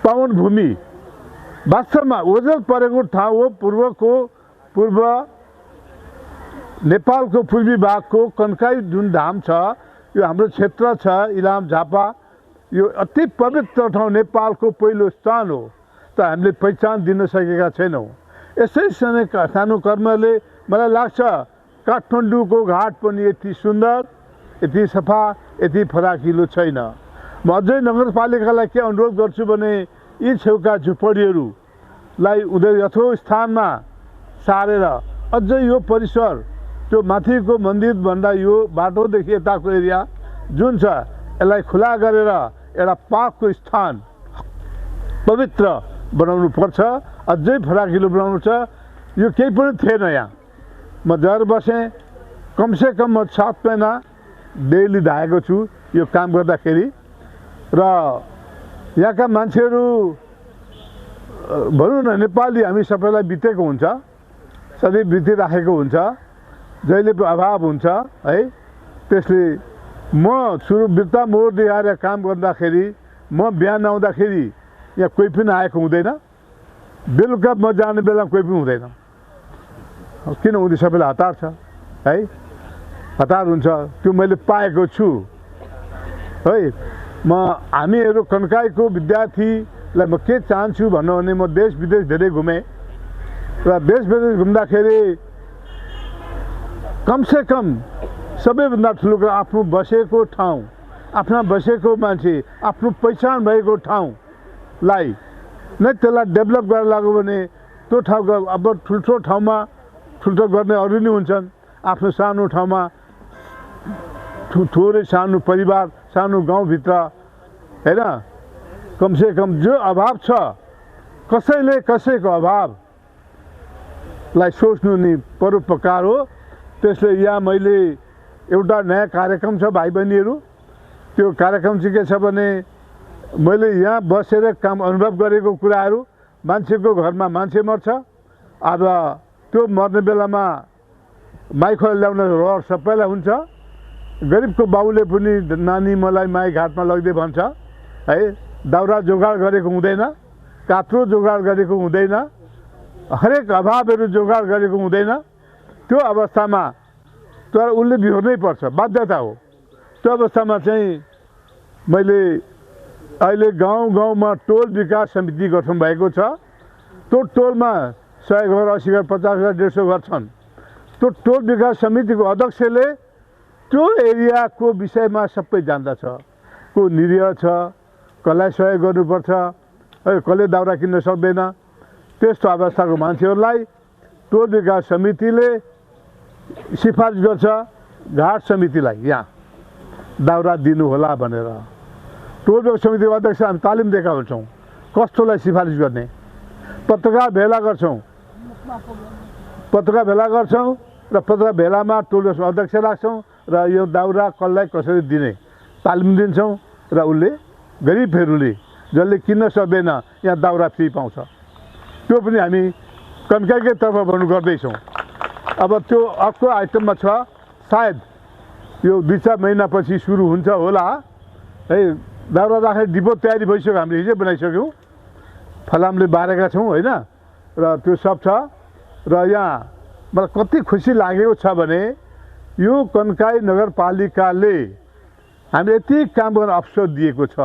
Speaker 3: पावन भूमि वास्तवमा ओझेल परेको ठाउँ हो। पूर्व नेपालको पूर्वी भागको कन्काई जुन धाम छ, यो हाम्रो क्षेत्र छ इलाम झापा, यो अति पवित्र ठाउँ, नेपालको पहिलो स्थान हो। त हामीले पहिचान दिन सकेका छैनौँ। यसै सानो कर्मले मलाई लाग्छ काठमाडौँको घाट पनि यति सुन्दर, यति सफा, यति फराकिलो छैन। म अझै नगरपालिकालाई के अनुरोध गर्छु भने यी छेउका झुपडीहरूलाई उनीहरू यथोस्थानमा सारेर अझै यो परिसर, त्यो माथिको मन्दिरभन्दा यो बाटोदेखि यताको एरिया जुन छ, यसलाई खुला गरेर एउटा पाकको स्थान, पवित्र बनाउनु पर्छ, अझै फराकिलो बनाउनु छ। यो केही पनि थिएन यहाँ। म गएर बसेँ, कमसेकम म 7 महिना डेली धाएको छु यो काम गर्दाखेरि। र यहाँका मान्छेहरू भनौँ न, नेपाली हामी सबैलाई बितेको हुन्छ, सधैँ बितिराखेको हुन्छ, जहिले अभाव हुन्छ है। त्यसले म सुरु बिर्ता मोड देखाएर काम गर्दाखेरि म बिहान आउँदाखेरि यहाँ कोही पनि आएको हुँदैन, बेलुका म जाने बेला कोही पनि हुँदैन। किन हुँदै? सबैलाई हतार छ है, हतार हुन्छ। त्यो मैले पाएको छु है। हामीहरू कन्काईको विद्यार्थीलाई म के चाहन्छु भन्नु भने, म देश विदेश धेरै घुमेँ र देश विदेश घुम्दाखेरि
Speaker 6: कमसेकम सबैभन्दा ठुलो कुरा आफ्नो बसेको ठाउँ, आफ्ना बसेको मान्छे, आफ्नो पहिचान भएको ठाउँलाई नै त्यसलाई डेभलप गरेर लाग्यो भने त्यो ठाउँको अब ठुल्ठुलो ठाउँमा ठुल्ठुलो गर्ने अरू नै हुन्छन्। आफ्नो सानो ठाउँमा थोरै सानो परिवार, सानो गाउँभित्र होइन, कमसेकम जो अभाव छ कसैले कसैको अभावलाई सोच्नु नि परोपकार हो। त्यसले यहाँ मैले एउटा नयाँ कार्यक्रम छ भाइ बहिनीहरू, त्यो कार्यक्रम चाहिँ के छ भने मैले यहाँ बसेर काम अनुभव गरेको कुराहरू, मान्छेको घरमा मान्छे मर्छ, अब त्यो मर्ने बेलामा माइखोला ल्याउन रहर सबैलाई हुन्छ। गरिबको बाउले पनि नानी मलाई माई घाटमा लगिदिए भन्छ है, दाउरा जोगाड गरेको हुँदैन, कात्रो जोगाड गरेको हुँदैन, हरेक अभावहरू जोगाड गरेको हुँदैन। त्यो अवस्थामा तर उसले बिहोर्नै पर्छ, बाध्यता हो। त्यो अवस्थामा चाहिँ मैले अहिले गाउँ गाउँमा टोल विकास समिति गठन भएको छ। त्यो टोलमा 100 घर, 80 घर, 50 घर, 150 घर छन्। त्यो टोल विकास समितिको अध्यक्षले त्यो एरियाको विषयमा सबै जान्दछ। को निरीह छ, कसलाई सहयोग गर्नुपर्छ, कसले दाउरा किन्न सक्दैन, त्यस्तो अवस्थाको मान्छेहरूलाई टोल विकास समितिले सिफारिस गर्छ घाट समितिलाई यहाँ दाउरा दिनुहोला भनेर। टोल विकास समितिको अध्यक्ष हामी तालिम दिएका हुन्छौँ कस्तोलाई सिफारिस गर्ने। पत्रकार भेला गर्छौँ र पत्रकार भेलामा टोल विकास अध्यक्ष राख्छौँ र यो दाउरा कसलाई कसरी दिने तालिम दिन्छौँ र उसले गरिबहरूले जसले किन्न सक्दैन यहाँ दाउरा फ्री पाउँछ। त्यो पनि हामी कन्काईकै तर्फबाट गर्दैछौँ। अब त्यो अर्को आइटममा छ, सायद यो 2-4 महिनापछि सुरु हुन्छ होला है। दाउरा राख्ने डिपो तयारी भइसक्यो, हामीले हिजै बनाइसक्यौँ, फलामले बारेका छौँ होइन, र त्यो सब छ। र यहाँ मलाई कति खुसी लागेको छ भने यो कन्काई नगरपालिकाले हामीले यति काम गर्ने अवसर दिएको छ,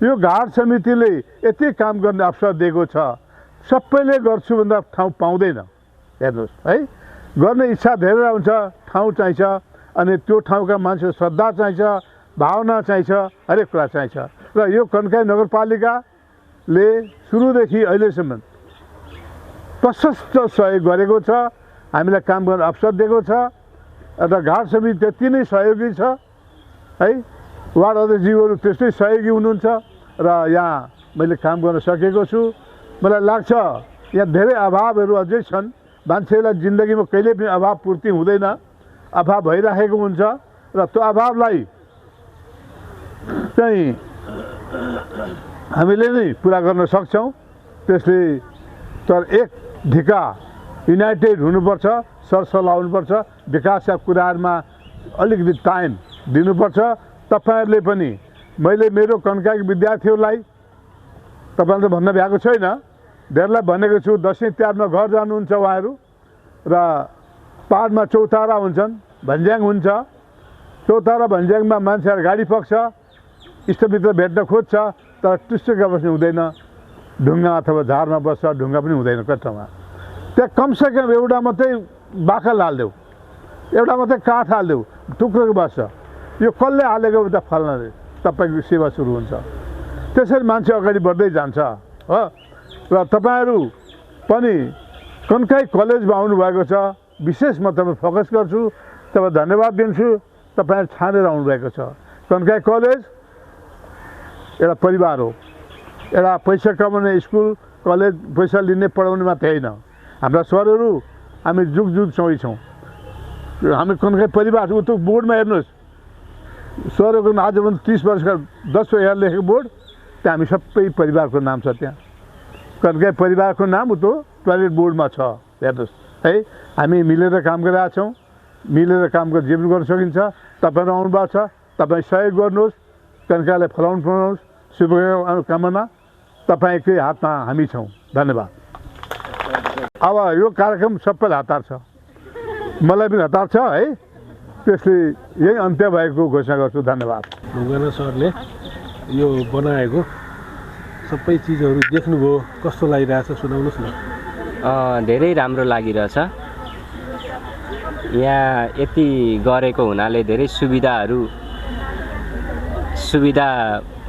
Speaker 6: यो घाट समितिले यति काम गर्ने अवसर दिएको छ। सबैले गर्छु भन्दा ठाउँ पाउँदैन, हेर्नुहोस् है। गर्ने इच्छा धेरै हुन्छ, ठाउँ चाहिन्छ, अनि त्यो ठाउँका मान्छे श्रद्धा चाहिन्छ, भावना चाहिन्छ, हरेक कुरा चाहिन्छ। र यो कन्काई नगरपालिकाले सुरुदेखि अहिलेसम्म प्रशस्त सहयोग गरेको छ, हामीलाई काम गर्ने अवसर दिएको छ। र घाट समिति त्यति नै सहयोगी छ है, वार्ड अध्यक्षज्यूहरू त्यस्तै सहयोगी हुनुहुन्छ र यहाँ मैले काम गर्न सकेको छु। मलाई लाग्छ यहाँ धेरै अभावहरू अझै छन्, मान्छेलाई जिन्दगीमा कहिले पनि अभाव पूर्ति हुँदैन, अभाव भइराखेको हुन्छ र त्यो अभावलाई चाहिँ हामीले नै पुरा गर्न सक्छौँ। त्यसले तर एक ढिका युनाइटेड हुनुपर्छ, सरसल्लाह हुनुपर्छ, विकासका कुराहरूमा अलिकति टाइम दिनुपर्छ। तपाईँहरूले पनि, मैले मेरो कन्काईको विद्यार्थीहरूलाई तपाईँले त भन्न भ्याएको छैन, धेरैलाई भनेको छु, दसैँ तिहारमा घर जानुहुन्छ उहाँहरू र पाहाडमा चौतारा हुन्छन्, भन्ज्याङ हुन्छ। चौतारा भन्ज्याङमा मान्छेहरू गाडी पक्छ, इष्टमित्र भेट्न खोज्छ, तर टुस्टुका बस्नु हुँदैन, ढुङ्गा अथवा झारमा बस्छ, ढुङ्गा पनि हुँदैन कट्टामा। त्यहाँ कमसेकम एउटा मात्रै बाकल हालिदेऊ, एउटा मात्रै काठ हालिदेऊ, टुक्रोको बस्छ। यो कसले हालेको त फल्नाले, तपाईँको सेवा सुरु हुन्छ। त्यसरी मान्छे अगाडि बढ्दै जान्छ हो। र तपाईँहरू पनि कन्काई कलेजमा आउनुभएको छ, विशेष म तपाईँ फोकस गर्छु, तपाईँ धन्यवाद दिन्छु, तपाईँहरू छानेर आउनुभएको छ। कन्काई कलेज एउटा परिवार हो, एउटा पैसा कमाउने स्कुल कलेज, पैसा लिने पढाउने मात्रै होइन। हाम्रा सरहरू हामी जुग जुगसँगै छौँ, हामी कन्काई परिवार। उतो बोर्डमा हेर्नुहोस्, सरहरूको आजभन्दा 30 वर्षका 10 11 लेखेको बोर्ड, त्यहाँ हामी सबै परिवारको नाम छ। त्यहाँ कन्काई परिवारको नाम उतो टोयलेट बोर्डमा छ, हेर्नुहोस् है। हामी मिलेर काम गरिरहेका छौँ, मिलेर काम गरेर जीवन गर्न सकिन्छ। तपाईँहरू आउनुभएको छ, तपाईँ सहयोग गर्नुहोस्, कन्काईलाई फलाउनु पुऱ्याउनुहोस्, शुभकामना तपाईँकै हातमा हामी छौँ। धन्यवाद। अब यो कार्यक्रम सबैलाई हतार छ, मलाई पनि हतार छ है, त्यसले यही अन्त्य भएको घोषणा गर्छु। धन्यवाद।
Speaker 4: ढुङ्गाना सरले यो बनाएको सबै चिजहरू देख्नुभयो, कस्तो लागिरहेछ सुनाउनुहोस् न।
Speaker 7: धेरै राम्रो लागिरहेछ। यहाँ यति गरेको हुनाले धेरै सुविधा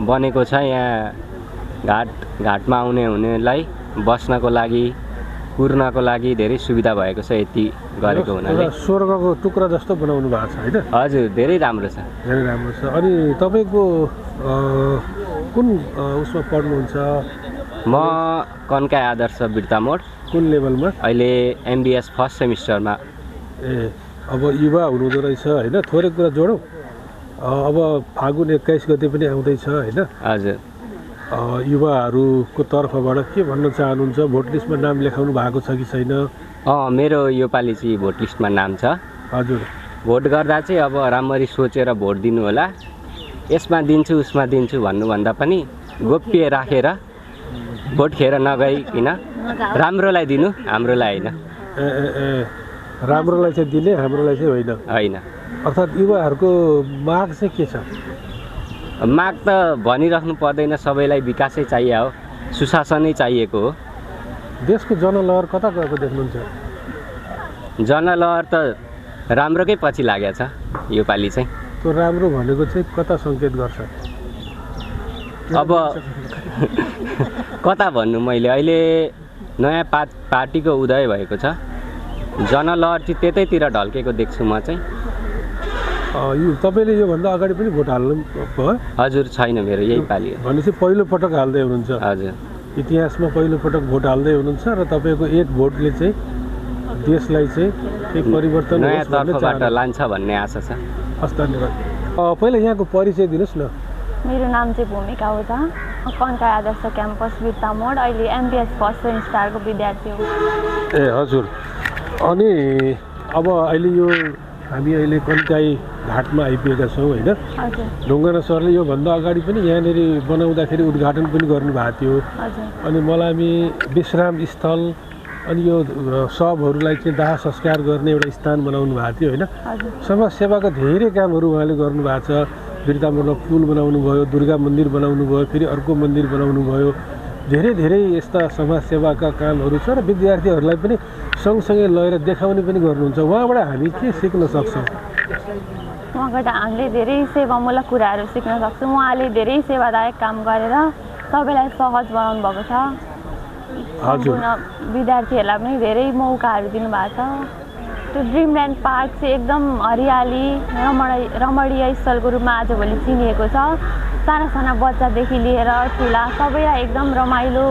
Speaker 7: बनेको छ। यहाँ घाटमा आउने हुनेलाई बस्नको लागि कुर्नको लागि धेरै सुविधा भएको छ यति गरेको हुनाले।
Speaker 4: स्वर्गको टुक्रा जस्तो बनाउनु भएको छ होइन?
Speaker 7: हजुर, धेरै राम्रो छ।
Speaker 4: धेरै राम्रो छ। अनि तपाईँको कुन उसमा पढ्नुहुन्छ?
Speaker 7: म कन्काई आदर्श बिर्ता मोड।
Speaker 4: कुन लेभलमा?
Speaker 7: अहिले MBS फर्स्ट सेमिस्टरमा।
Speaker 4: ए अब युवा हुनुहुँदो रहेछ होइन? थोरै कुरा जोडौँ। अब फागुन 21 गते पनि आउँदैछ होइन?
Speaker 7: हजुर।
Speaker 4: युवाहरूको तर्फबाट के भन्न चाहनुहुन्छ? भोट लिस्टमा नाम लेखाउनु भएको छ कि छैन?
Speaker 7: मेरो योपालि चाहिँ भोट लिस्टमा नाम छ।
Speaker 4: हजुर।
Speaker 7: भोट गर्दा चाहिँ अब राम्ररी सोचेर भोट दिनु होला। यसमा दिन्छु उसमा दिन्छु भन्नुभन्दा पनि गोप्य राखेर भोट खेर नगइकन राम्रोलाई दिनु, हाम्रोलाई होइन।
Speaker 4: राम्रोलाई चाहिँ दिने, हाम्रोलाई चाहिँ होइन। अर्थात् युवाहरूको माग चाहिँ के छ?
Speaker 7: माग त भनिराख्नु पर्दैन, सबैलाई विकासै चाहियो हो, सुशासनै चाहिएको हो।
Speaker 4: देशको जनलहर कता गएको देख्नुहुन्छ?
Speaker 7: जनलहर त राम्रोकै पछि लागेको छ योपालि चाहिँ।
Speaker 4: त्यो राम्रो भनेको चाहिँ कता सङ्केत गर्छ?
Speaker 7: अब कता भन्नु, मैले अहिले नयाँ पार्टीको उदय भएको छ। जनलहर चाहिँ त्यतैतिर ढल्केको देख्छु म चाहिँ।
Speaker 4: तपाईँले योभन्दा अगाडि पनि भोट हाल्नु भयो?
Speaker 7: हजुर, छैन, मेरो यही पालि हो।
Speaker 4: भनेपछि पहिलो पटक हाल्दै हुनुहुन्छ?
Speaker 7: हजुर।
Speaker 4: इतिहासमा पहिलो पटक भोट हाल्दै हुनुहुन्छ र तपाईँको एक भोटले चाहिँ देशलाई चाहिँ केही परिवर्तन
Speaker 7: नयाँ तर्फबाट लान्छ भन्ने आशा छ।
Speaker 4: हस्, धन्यवाद। पहिला यहाँको परिचय दिनुहोस् न।
Speaker 8: मेरो नाम चाहिँ भूमिका हो। कन्काई आदर्श क्याम्पस बिर्ता मोड। अहिले MBS फर्स्ट सेमिस्टरको विद्यार्थी हो।
Speaker 4: ए हजुर। अनि अब हामी अहिले कन्काई घाटमा आइपुगेका छौँ होइन? ढुङ्गाना सरले योभन्दा अगाडि पनि यहाँनिर बनाउँदाखेरि उद्घाटन पनि गर्नुभएको थियो। अनि मलामी विश्राम स्थल अनि यो शवहरूलाई चाहिँ दाह संस्कार गर्ने एउटा स्थान बनाउनु भएको थियो होइन? समाज सेवाका धेरै कामहरू उहाँले गर्नुभएको छ। बिर्ता मोडमा पुल बनाउनु भयो, दुर्गा मन्दिर बनाउनु भयो, फेरि अर्को मन्दिर बनाउनु भयो। धेरै यस्ता समाज सेवाका कामहरू छ र विद्यार्थीहरूलाई पनि सँगसँगै लगेर देखाउने पनि गर्नुहुन्छ। उहाँबाट हामी के सिक्न सक्छौँ?
Speaker 8: उहाँबाट हामीले धेरै सेवामूलक कुराहरू सिक्न सक्छौँ। उहाँले धेरै सेवादायक काम गरेर सबैलाई सहज बनाउनु भएको छ। सम्पूर्ण विद्यार्थीहरूलाई पनि धेरै मौकाहरू दिनुभएको छ। त्यो ड्रिमल्यान्ड पार्क चाहिँ एकदम हरियाली रमणीय स्थलको रूपमा आजभोलि चिनिएको छ। साना बच्चादेखि लिएर ठुला सबैलाई एकदम रमाइलो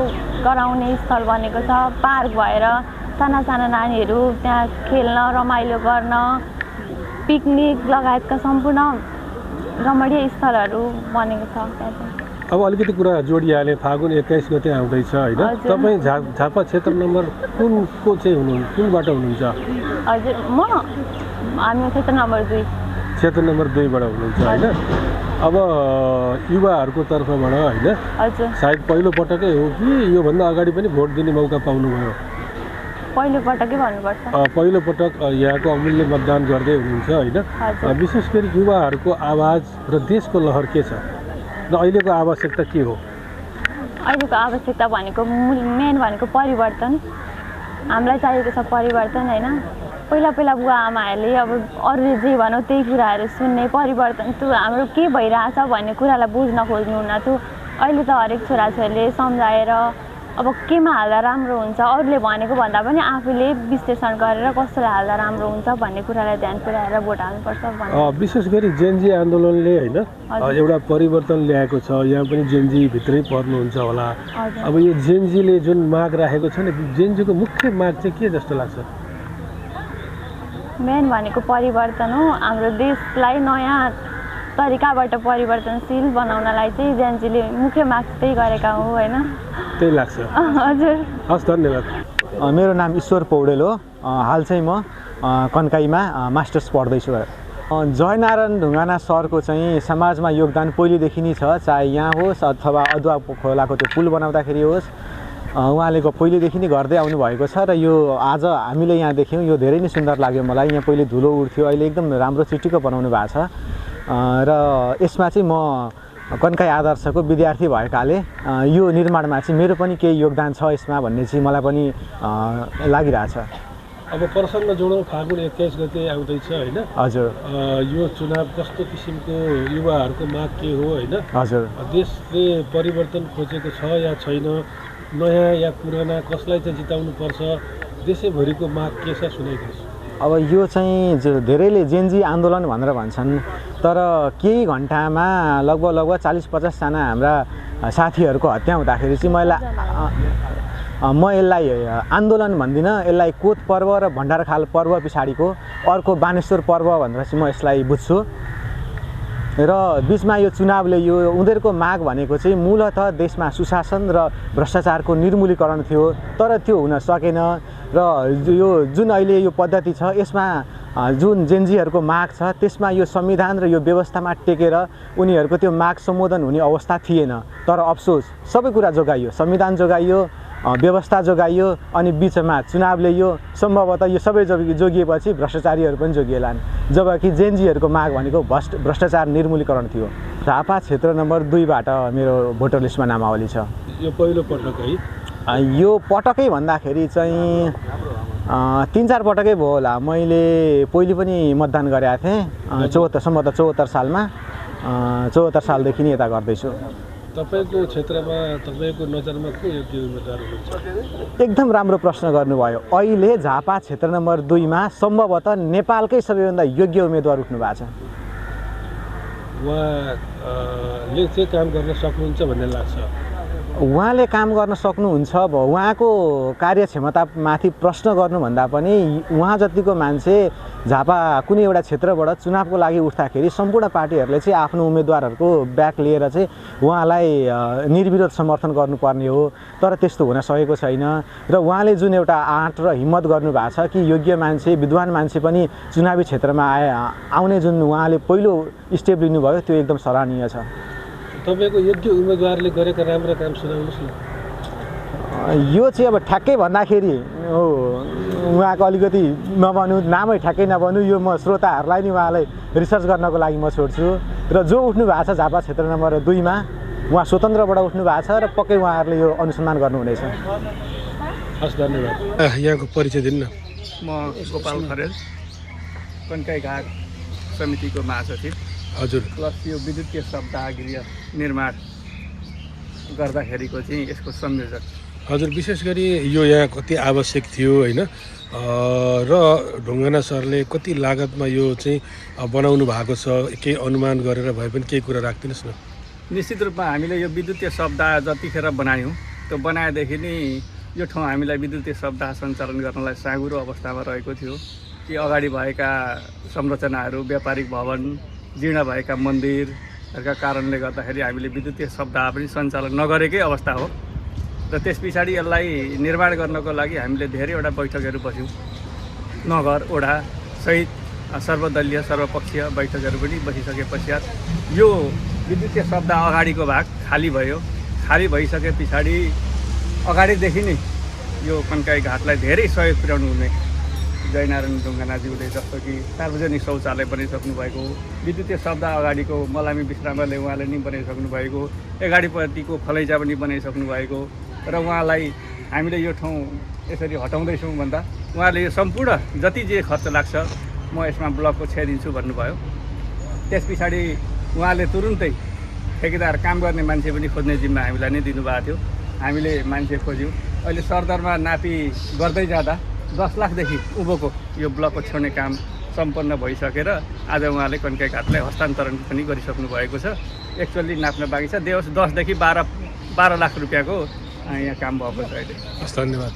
Speaker 8: गराउने स्थल बनेको छ। पार्क भएर साना नानीहरू त्यहाँ खेल्न, रमाइलो गर्न, पिकनिक लगायतका सम्पूर्ण रमणीय स्थलहरू बनेको छ त्यहाँ।
Speaker 4: अब अलिकति कुरा जोडिहालेँ। फागुन 21 गते आउँदैछ होइन? तपाईँ झापा क्षेत्र नम्बर कुनको चाहिँ कुनबाट हुनुहुन्छ?
Speaker 8: हजुर, हामी क्षेत्र नम्बर 2।
Speaker 4: क्षेत्र नम्बर 2बाट हुनुहुन्छ होइन? अब युवाहरूको तर्फबाट होइन?
Speaker 8: हजुर।
Speaker 4: सायद पहिलो पटकै हो कि योभन्दा अगाडि पनि भोट दिने मौका पाउनुभयो?
Speaker 8: पहिलो पटकै भन्नुपर्छ।
Speaker 4: पहिलो पटक यहाँको अमूल्य मतदान गर्दै हुनुहुन्छ होइन? विशेष गरी युवाहरूको आवाज र देशको लहर के छ र अहिलेको आवश्यकता के हो?
Speaker 8: अहिलेको आवश्यकता भनेको मेन भनेको परिवर्तन। हामीलाई चाहिएको छ परिवर्तन होइन? पहिला बुवा आमाहरूले अब अरूले जे भनौँ त्यही कुराहरू सुन्ने, परिवर्तन त्यो हाम्रो के भइरहेछ भन्ने कुरालाई बुझ्न खोज्नुहुन्न थियो। अहिले त हरेक छोराछोरीले सम्झाएर अब केमा हाल्दा राम्रो हुन्छ, अरूले भनेको भन्दा पनि आफूले विश्लेषण गरेर कसरी हाल्दा राम्रो हुन्छ भन्ने कुरालाई ध्यान पुर्याएर भोट हाल्नुपर्छ भन्ने।
Speaker 4: विशेष गरी जेनजी आन्दोलनले होइन एउटा परिवर्तन ल्याएको छ। यहाँ पनि जेनजी भित्रै पर्नुहुन्छ होला। अब यो जेनजीले जुन माग राखेको छ नि, जेनजीको मुख्य माग चाहिँ के जस्तो लाग्छ?
Speaker 8: मेन भनेको परिवर्तन हो। हाम्रो देशलाई नयाँ तरिकाबाट परिवर्तनशील बनाउनलाई चाहिँ जेनजीले मुख्य माग त्यही गरेका हो होइन?
Speaker 4: त्यही लाग्छ।
Speaker 8: हजुर,
Speaker 4: हस्, धन्यवाद।
Speaker 9: मेरो नाम ईश्वर पौडेल हो। हाल चाहिँ म कन्काईमा मास्टर्स पढ्दैछु। जयनारायण ढुङ्गाना सरको चाहिँ समाजमा योगदान पहिलेदेखि नै छ। चाहे यहाँ होस् अथवा अदुवा खोलाको त्यो पुल बनाउँदाखेरि होस्, उहाँले पहिलेदेखि नै गर्दै आउनु भएको छ। र यो आज हामीले यहाँ देख्यौँ, यो धेरै नै सुन्दर लाग्यो मलाई। यहाँ पहिले धुलो उड्थ्यो, अहिले एकदम राम्रो चिटिक्क बनाउनु भएको छ। र यसमा चाहिँ म कन्काई आदर्शको विद्यार्थी भएकाले यो निर्माणमा चाहिँ मेरो पनि केही योगदान छ यसमा भन्ने चाहिँ मलाई पनि लागिरहेछ।
Speaker 4: अब प्रसङ्ग जोडौँ फागुन 21 गते आउँदैछ होइन
Speaker 9: हजुर
Speaker 4: यो चुनाव कस्तो किसिमको युवाहरूको माग के हो होइन
Speaker 9: हजुर
Speaker 4: देशले परिवर्तन खोजेको छ या छैन नयाँ या पुराना कसलाई चाहिँ जिताउनु पर्छ देशैभरिको माग के छ सुनाइदिनुहोस्
Speaker 9: अब यो चाहिँ धेरैले जेनजी आन्दोलन भनेर भन्छन् तर केही घन्टामा लगभग 40-50 जना हाम्रा साथीहरूको हत्या हुँदाखेरि चाहिँ म यसलाई आन्दोलन भन्दिनँ यसलाई कोत पर्व र भण्डारखाल पर्व पछाडिको अर्को बानेश्वर पर्व भनेर चाहिँ म यसलाई बुझ्छु र बिचमा यो चुनावले यो उनीहरूको माग भनेको चाहिँ मूलतः देशमा सुशासन र भ्रष्टाचारको निर्मूलीकरण थियो तर त्यो हुन सकेन र यो जुन अहिले यो पद्धति छ यसमा जुन जेनजीहरूको माग छ त्यसमा यो संविधान र यो व्यवस्थामा टेकेर उनीहरूको त्यो माग सम्बोधन हुने अवस्था थिएन तर अफसोस सबै कुरा जोगाइयो संविधान जोगाइयो व्यवस्था जोगाइयो अनि बिचमा चुनावले यो सम्भवतः यो सबै जोगिएपछि भ्रष्टाचारीहरू पनि जोगिएलान् जबकि जेनजीहरूको माग भनेको भ्रष्टाचार निर्मूलीकरण थियो झापा क्षेत्र नम्बर 2बाट मेरो भोटर लिस्टमा नामावली छ
Speaker 4: यो पहिलो पटक है
Speaker 9: यो पटकै भन्दाखेरि चाहिँ 3-4 पटकै भयो होला मैले पहिले पनि मतदान गरेको थिएँ 74 सालमा 74 सालदेखि नै यता गर्दैछु
Speaker 4: तपाईको क्षेत्रमा तपाईको नजरमा को योग्य उम्मेदवार हुनुहुन्छ
Speaker 9: एकदम राम्रो प्रश्न गर्नुभयो अहिले झापा क्षेत्र नम्बर 2 मा सम्भवतः नेपालकै सबैभन्दा योग्य उम्मेदवार उठ्नु भएको छ
Speaker 4: उहाँले चाहिँ काम गर्न सक्नुहुन्छ भन्ने लाग्छ
Speaker 9: उहाँले काम गर्न सक्नुहुन्छ उहाँको कार्यक्षमतामाथि प्रश्न गर्नुभन्दा पनि उहाँ जतिको मान्छे झापा कुनै एउटा क्षेत्रबाट चुनावको लागि उठ्दाखेरि सम्पूर्ण पार्टीहरूले चाहिँ आफ्नो उम्मेदवारहरूको ब्याक लिएर चाहिँ उहाँलाई निर्विरोध समर्थन गर्नुपर्ने हो तर त्यस्तो हुन सकेको छैन र उहाँले जुन एउटा आँट र हिम्मत गर्नुभएको छ कि योग्य मान्छे विद्वान मान्छे पनि चुनावी क्षेत्रमा आउने जुन उहाँले पहिलो स्टेप लिनुभयो त्यो एकदम सराहनीय छ
Speaker 4: तपाईको योग्य उम्मेदवारले गरेका राम्रा काम सुनाउनुहोस् न
Speaker 9: यो चाहिँ अब ठ्याक्कै भन्दाखेरि उहाँको अलिकति नभनु नामै ठ्याक्कै नभनु यो म श्रोताहरूलाई नि उहाँलाई रिसर्च गर्नको लागि म छोड्छु र जो उठ्नु भएको छ झापा क्षेत्र नम्बर 2 मा उहाँ स्वतन्त्रबाट उठ्नु भएको छ र पक्कै उहाँहरूले यो अनुसन्धान गर्नुहुनेछ
Speaker 4: हस् धन्यवाद यहाँको परिचय दिनु न
Speaker 10: म गोपाल खरेल कन्काई घाट समितिको महासचिव
Speaker 4: हजुर
Speaker 10: प्लस यो विद्युतीय शब्दागृह निर्माण गर्दाखेरिको चाहिँ यसको संयोजक
Speaker 4: हजुर विशेष गरी यो यहाँ कति आवश्यक थियो होइन र ढुङ्गाना सरले कति लागतमा यो चाहिँ बनाउनु भएको छ केही अनुमान गरेर भए पनि केही कुरा राखिदिनुहोस् न
Speaker 10: निश्चित रूपमा हामीले यो विद्युतीय शब्दा जतिखेर बनायौँ त्यो बनाएदेखि नै यो ठाउँ हामीलाई विद्युतीय शब्दा सञ्चालन गर्नलाई साँघुरो अवस्थामा रहेको थियो कि अगाडि भएका संरचनाहरू व्यापारिक भवन जीर्ण भएका मन्दिरहरूका कारणले गर्दाखेरि हामीले विद्युतीय शब्दा पनि सञ्चालन नगरेकै अवस्था हो र त्यस पछाडि यसलाई निर्माण गर्नको लागि हामीले धेरैवटा बैठकहरू बस्यौँ नगर ओडा सहित सर्वदलीय सर्वपक्षीय बैठकहरू पनि बसिसके पश्चात यो विद्युतीय शब्दा अगाडिको भाग खाली भयो खाली भइसके पछाडि अगाडिदेखि नै यो कन्काई घाटलाई धेरै सहयोग पुर्याउनु हुने जयनारायण ढुङ्गानाज्यूले जस्तो कि सार्वजनिक शौचालय बनाइसक्नु भएको विद्युतीय शब्दा अगाडिको मलामी विश्रामालय उहाँले नि बनाइसक्नु भएको अगाडिपट्टिको फलैजा पनि बनाइसक्नु भएको र उहाँलाई हामीले यो ठाउँ यसरी हटाउँदैछौँ भन्दा उहाँले यो सम्पूर्ण जति जे खर्च लाग्छ म यसमा ब्लकको छ्याइदिन्छु भन्नुभयो त्यस पछाडि उहाँले तुरुन्तै ठेकेदार काम गर्ने मान्छे पनि खोज्ने जिम्मा हामीलाई नै दिनुभएको थियो हामीले मान्छे खोज्यौँ अहिले सरदरमा नापी गर्दै जाँदा 10 लाखदेखि उँभोको यो ब्लकको छेउने काम सम्पन्न भइसकेर आज उहाँले कन्काई घाटलाई हस्तान्तरण पनि गरिसक्नु भएको छ एक्चुअली नाप्न बाँकी छ 10 देखि 12 लाख रुपियाँको यहाँ काम भएको छ अहिले
Speaker 4: धन्यवाद